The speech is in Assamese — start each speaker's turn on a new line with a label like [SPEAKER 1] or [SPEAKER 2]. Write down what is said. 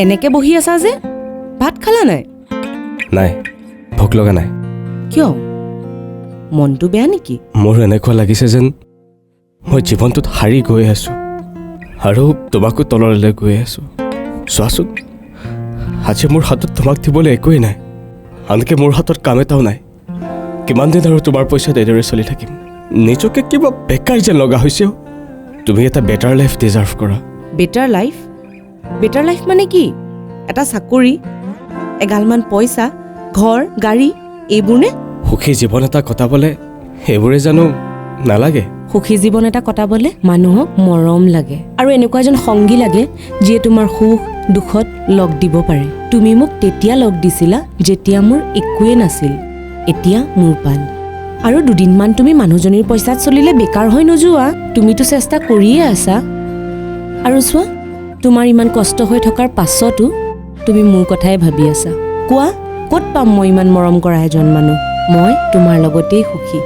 [SPEAKER 1] এনেকে বহি আছা যে, ভাত খালা নাই?
[SPEAKER 2] নাই, ভোক লগা নাই।
[SPEAKER 1] কিয়, মনটো বেয়া নেকি?
[SPEAKER 2] মোৰ এনেকুৱা লাগিছে যেন মই জীৱনটোত হাৰি গৈ আছোঁ আৰু তোমাকো তললৈ গৈ আছোঁ। চোৱাচোন, আজি মোৰ হাতত তোমাক দিবলৈ একোৱেই নাই, আনকি মোৰ হাতত কাম এটাও নাই। কিমান দিন আৰু তোমাৰ পইচাত এইদৰে চলি থাকিম? নিজকে কিবা বেকাৰ যেন লগা হৈছে অ'। তুমি এটা বেটাৰ লাইফ ডিজাৰ্ভ কৰা।
[SPEAKER 1] Better life? Better life মানে কি? এটা চাকৰি, এগালমান পইচা, ঘৰ, গাড়ী, এইবোৰ নে?
[SPEAKER 2] সুখী জীৱন এটা কটাবলৈ সেইবোৰে জানো নালাগে?
[SPEAKER 1] সুখী জীৱন এটা কটাবলে মানুহক মৰম লাগে আৰু এনেকুৱা এজন সংগী লাগে, যিয়ে তোমাৰ সুখ দুখত লগ দিব পাৰে। তুমি মোক তেতিয়া লগ দিছিলা যেতিয়া মোৰ একোৱেই নাছিল। এতিয়া মোৰ পাল। আৰু দুদিনমান তুমি মানুহজনীৰ পইচাত চলিলে বেকাৰ হৈ নোযোৱা। তুমিতো চেষ্টা কৰিয়ে আছা। আৰু চোৱা, তোমাৰ ইমান কষ্ট হৈ থকাৰ পাছতো তুমি মোৰ কথাই ভাবি আছা। কোৱা, ক'ত পাম মই ইমান মৰম কৰা এজন মানুহ? মই তোমাৰ লগতেই সুখী।